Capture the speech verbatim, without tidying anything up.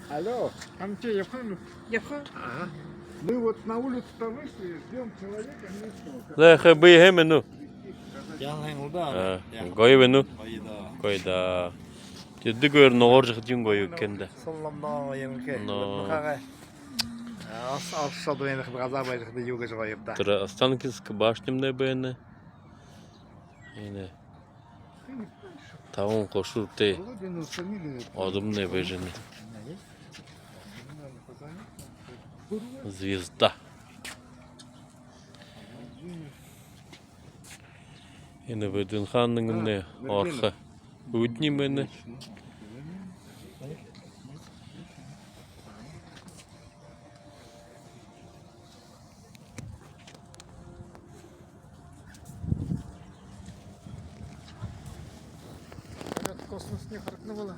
Алло, хамтаа ябаха юм? Ябаха. Ага. Мы вот на улицу-то вышли, ждём человека местного. Зай, хэ, бэе һэм гү? Яаһан юм даа. А, гоё байна гү? Гоё даа. Гоё даа. Тэдэ гоёор нугаржахадань гоё гэнэ даа. Соломноо юм гэ. Но. Нухагай. Ас, ас шод байна, газаа байжахада юу гэжэ гоё юм даа. Тэрэ Останкинская башнямнай байна. Энэ табан хушуутай одомнай байжа байна. Звезда. Энэ бидэн хаанамнай ороһон үүдэн юм байна. Космос не харагдана болоо.